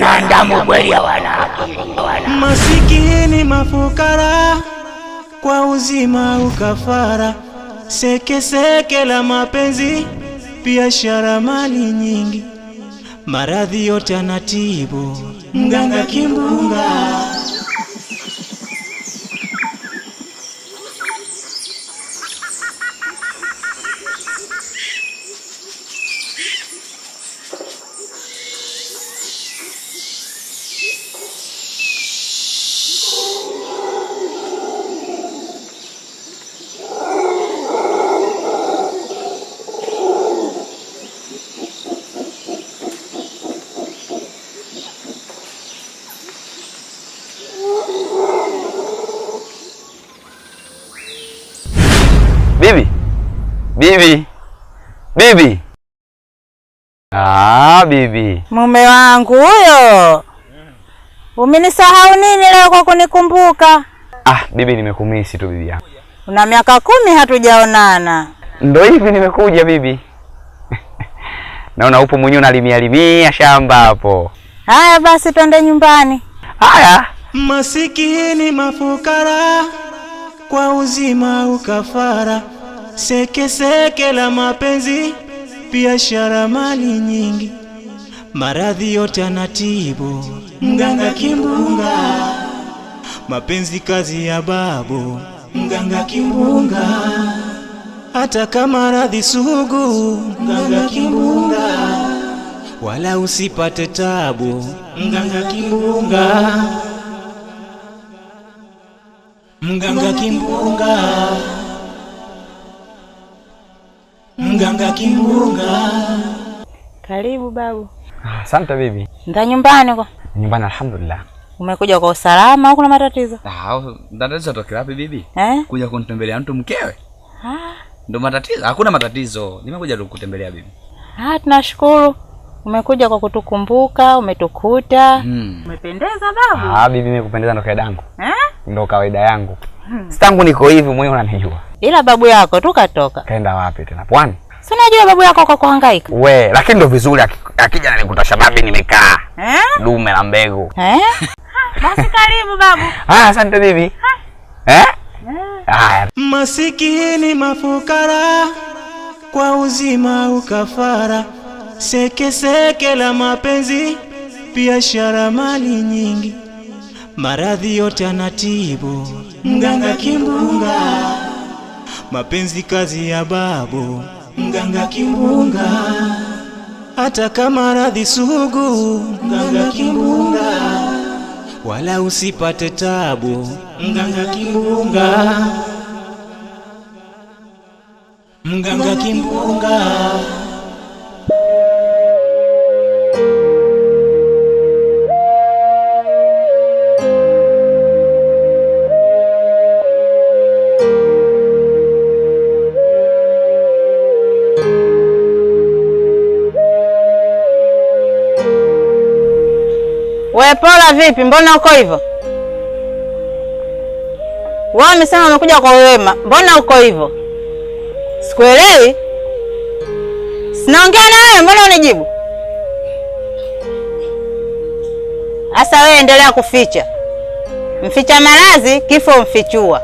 Wanadamu kweli hawana akili. Masikini mafukara, kwa uzima ukafara, seke seke la mapenzi, biashara mali nyingi, maradhi yote anatibu mganga kimbunga. Bibi. Bibi. Bibi. Ah, bibi. Mume wangu huyo. Umenisahau nini leo kwa kunikumbuka? Ah, bibi nimekumisi tu bibi yangu. Una miaka 10 hatujaonana. Ndio hivi nimekuja bibi. Naona upo mwenyewe unalimia limia shamba hapo. Haya basi twende nyumbani. Haya. Masikini mafukara, kwa uzima ukafara, seke seke la mapenzi, biashara mali nyingi, maradhi yote anatibu mganga kimbunga. Mapenzi kazi ya babu mganga kimbunga, hata kama radhi sugu mganga kimbunga, wala usipate tabu mganga kimbunga. Mganga kimbunga, mganga kimbunga. Karibu babu. Asante bibi. Nda nyumbani kwa? Nyumbani alhamdulillah. Umekuja kwa usalama au kuna matatizo? Ah, matatizo tokea wapi bibi? Eh? Kuja kunitembelea mtu mkewe? Ah, ndo matatizo. Hakuna matatizo. Nimekuja tu kutembelea bibi. Ah, tunashukuru. Umekuja kwa kutukumbuka, umetukuta. Umependeza babu. Ah, bibi mimi kupendeza ndo kawaida yangu. Eh? Ndo kawaida yangu. Sitangu niko hivi mwenyewe unanijua. Ila babu yako tu katoka. Kaenda wapi tena? Pwani? Si unajua babu yako kwa kuhangaika. We, lakini ndo vizuri akija ananikuta shababi nimekaa. Eh? Dume la mbegu. Eh? Basi karibu babu. Ah, asante bibi. Eh? Haya. Masikini mafukara, kwa uzima ukafara, seke seke la mapenzi, biashara mali nyingi, maradhi yote anatibu mganga kimbunga. Mapenzi kazi ya babu mganga kimbunga, hata kama radhi sugu mganga kimbunga, wala usipate tabu mganga kimbunga. Mganga kimbunga. We Pola vipi? Mbona uko hivyo? Wao wamesema wamekuja kwa wema. Mbona uko hivyo? Sikuelewi. Sinaongea na wewe, mbona unijibu? Asa wewe endelea kuficha. Mficha maradhi, kifo mfichua.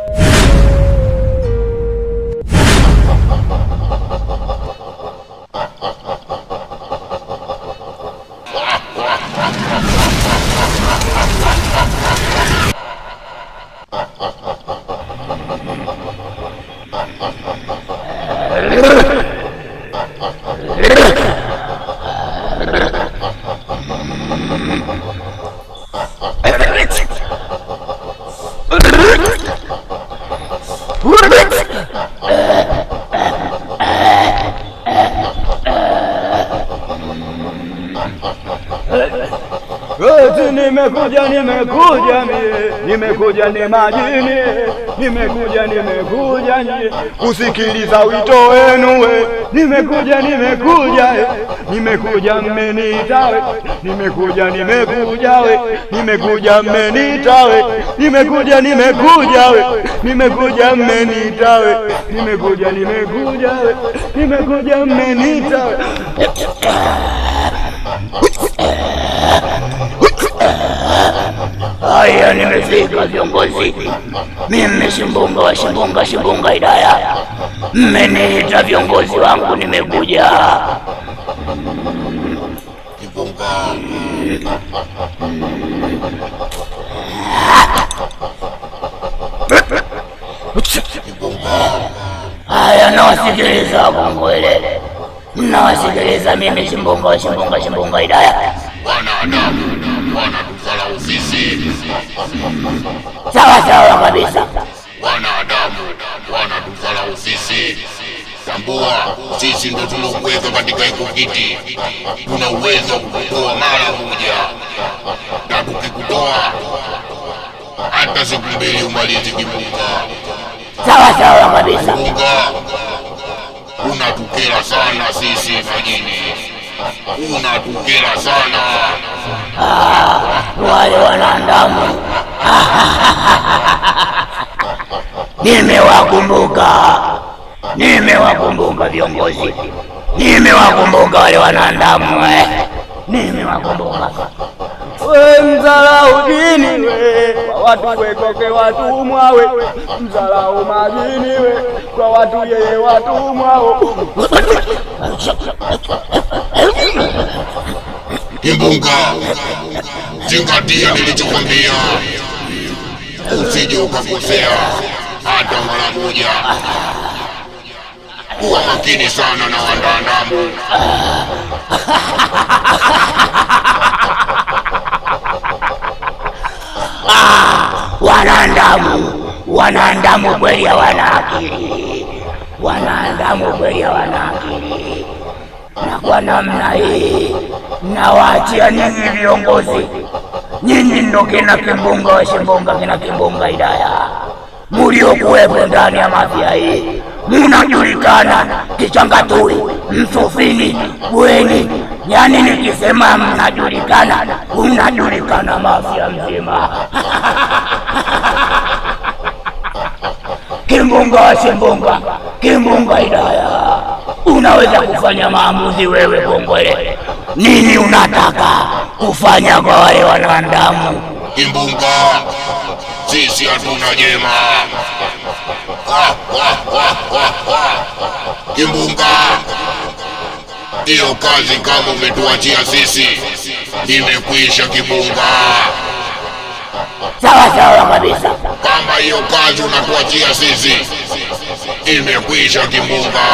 Nimekuja, nimekuja mie, nimekuja ni majini, nimekuja, nimekuja nye, kusikiliza wito wenu we, nimekuja, nimekuja, nimekuja mmeniita we, nimekuja, nimekuja we, nimekuja mmeniita we, nimekuja, nimekuja we, nimekuja mmeniita we, nimekuja, nimekuja we, nimekuja mmeniita we. Haya, nimefika viongozi. Mimi Shimbunga wa Shimbunga, Shimbunga Hidaya. Mmeniita viongozi wangu, nimekuja. Haya, nawasikiliza Kongwele, nawasikiliza mimi Shimbunga wa Shimbunga, Shimbunga Hidaya. Wanadamu wanatudharau sisi. Sawa sawa kabisa. Wanadamu wanatudharau sisi. Tambua, sisi ndo tulokuweka katika iko kiti. Tuna uwezo wa kukutoa mara moja, na tukikutoa hata siku mbili umalizi kimbunga. Sawa sawa kabisa. Kimbunga, unatukera sana sisi majini, unatukera sana. Wale wanadamu nimewakumbuka, nimewakumbuka viongozi, nimewakumbuka wale wanadamu, nimewakumbuka. We mzalau dini we, kwa watu wekoke watumwa we, mzalau majini we, kwa watu yeye watumwa. Kimbunga, zingatia nilichokwambia, usije ukakosea hata mara moja. Kuwa makini sana na wanadamu. Wanadamu, wanadamu kweli hawana akili, wanadamu kweli hawana akili. Na kwa namna hii nawaachia nyinyi viongozi, nyinyi ndo kina Kimbunga wa Shimbunga, kina Kimbunga Hidaya, muliokuwepo ndani ya mafia hii, munajulikana Kichangatui, Msufini, Bweni. Yani nikisema mnajulikana, mnajulikana mafia mzima. Kimbunga wa Shimbunga, Kimbunga Hidaya, unaweza kufanya maamuzi wewe Kongwele. Nini unataka kufanya kwa wale wanadamu? Kimbunga, sisi hatuna jema. Kimbunga, hiyo kazi kama umetuachia sisi imekwisha. Kimbunga, sawa sawa kabisa. Kama hiyo kazi unatuachia sisi imekwisha. Kimbunga,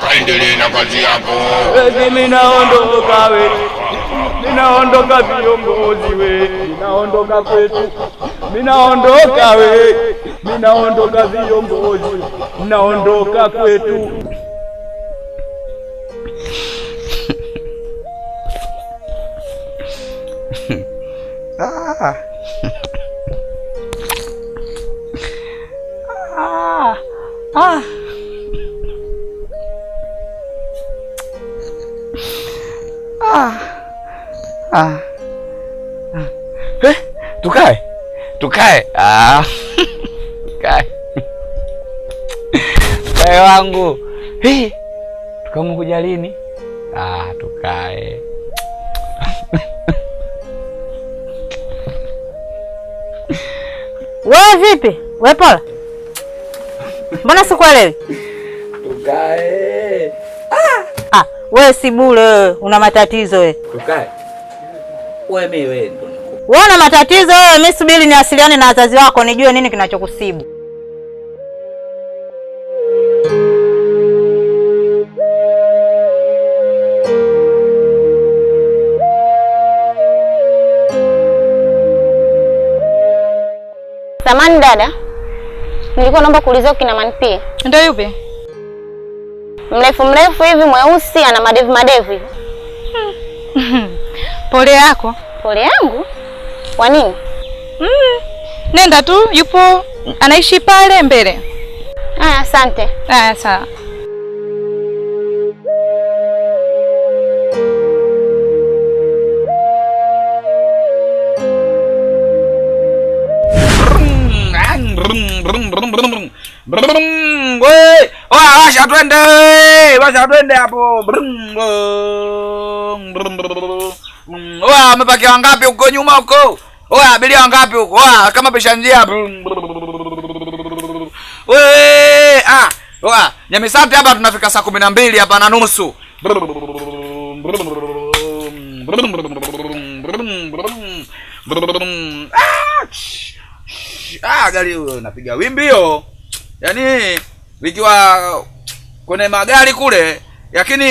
kaendelee na kazi yako. Mimi naondoka we, ninaondoka viongozi we, ninaondoka kwetu, ninaondoka we, ninaondoka viongozi, ninaondoka kwetu. Tukae. Tukae. Tukae. Tukae wangu. Hii. Tukamkuja lini? Tukae. Wewe vipi? Wewe Pola? Mbona sikuelewi? Tukae. Wewe si bure wewe, una matatizo wewe. Tukae. Wewe mimi wewe ndo. Wewe una matatizo wewe, mimi subiri niwasiliane na wazazi wako nijue nini kinachokusibu. Samani dada, nilikuwa naomba kuuliza kina Manpi. Ndio yupi? Mrefu mrefu hivi mweusi ana madevu madevu hivi. Pole yako. Pole yangu? Kwa nini? Nenda tu, yupo anaishi pale mbele. Haya, asante. Haya, sawa. Washa twende, washa twende hapo. Amepakia wangapi huko nyuma huko? Oya, abiria wangapi huko? Oya, kama pesha njia. Wewe, ah, oya, Nyamisati hapa tunafika saa 12 hapa na nusu. Ah, gari napiga wimbi hiyo. Yaani nikiwa kwenye magari kule, lakini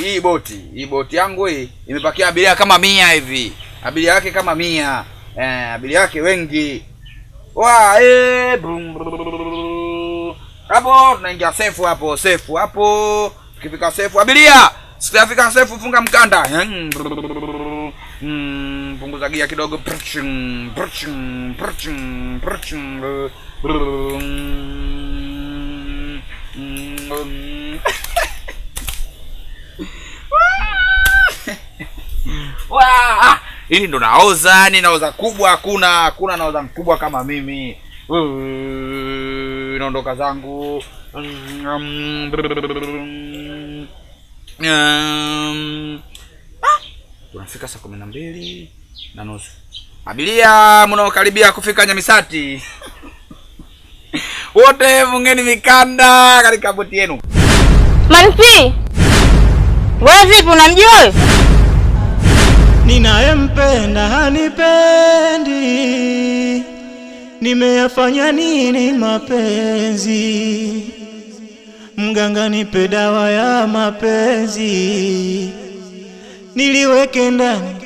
hii boti yangu hii imepakia abiria kama 100 hivi. Abiria yake kama 100. Abiria yake wengi. Wa hapo tunaingia sefu hapo, sefu hapo. Tukifika sefu abiria, sikafika sefu funga mkanda. Punguza gia kidogo. Wah, hili ndo naoza, ni naoza kubwa, hakuna naoza mkubwa kama mimi. Naondoka zangu. Tunafika saa 12:30. Abiria mnaokaribia kufika Nyamisati, wote fungeni mikanda katika boti yenu. Manpi, wewe vipi, unamjua huyo? Ninayempenda hanipendi, nimeyafanya nini mapenzi? Mganga nipe dawa ya mapenzi, niliweke ndani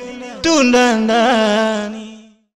tunda ndani.